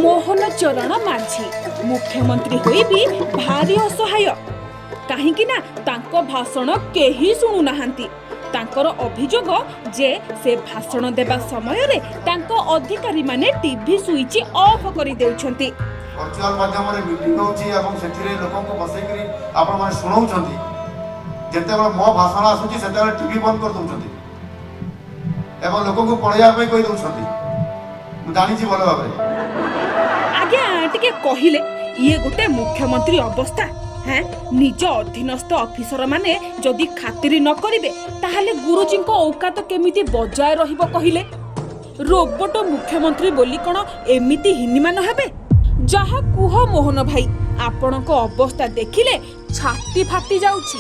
ମୋହନ ଚରଣ ମାଝୀ ମୁଖ୍ୟମନ୍ତ୍ରୀ ହୋଇ ବି ଭାରି ଅସହାୟ, କାହିଁକି ନା ତାଙ୍କ ଭାଷଣ କେହି ଶୁଣୁନାହାନ୍ତି। ତାଙ୍କର ଅଭିଯୋଗ ଯେ ସେ ଭାଷଣ ଦେବା ସମୟରେ ତାଙ୍କ ଅଧିକାରୀମାନେ ଟିଭି ସୁଇଚ୍ ଅଫ୍ କରିଦେଉଛନ୍ତି। ଭର୍ଚୁଆଲ ମାଧ୍ୟମରେ ମିଟିଂ ହେଉଛି ଏବଂ ସେଥିରେ ଲୋକଙ୍କୁ ବସେଇକରି ଆପଣମାନେ ଶୁଣାଉଛନ୍ତି। ଯେତେବେଳେ ମୋ ଭାଷଣ ଆସୁଛି, ସେତେବେଳେ ଟିଭି ବନ୍ଦ କରିଦେଉଛନ୍ତି ଏବଂ ଲୋକଙ୍କୁ ପଳେଇବା ପାଇଁ କହିଦେଉଛନ୍ତି। ମୁଁ ଜାଣିଛି ଭଲ ଭାବରେ। ଆଜ୍ଞା, ଟିକେ କହିଲେ, ଇଏ ଗୋଟେ ମୁଖ୍ୟମନ୍ତ୍ରୀ ଅବସ୍ଥା? ହେଁ, ନିଜ ଅଧୀନସ୍ଥ ଅଫିସର ମାନେ ଯଦି ଖାତିରି ନ କରିବେ, ତାହେଲେ ଗୁରୁଜୀଙ୍କ ଔକାତ କେମିତି ବଜାୟ ରହିବ କହିଲେ? ରୋବୋଟ ମୁଖ୍ୟମନ୍ତ୍ରୀ ବୋଲି କ'ଣ ଏମିତି ହୀନିମାନ ହେବେ? ଯାହା କୁହ ମୋହନ ଭାଇ, ଆପଣଙ୍କ ଅବସ୍ଥା ଦେଖିଲେ ଛାତି ଫାଟି ଯାଉଛି।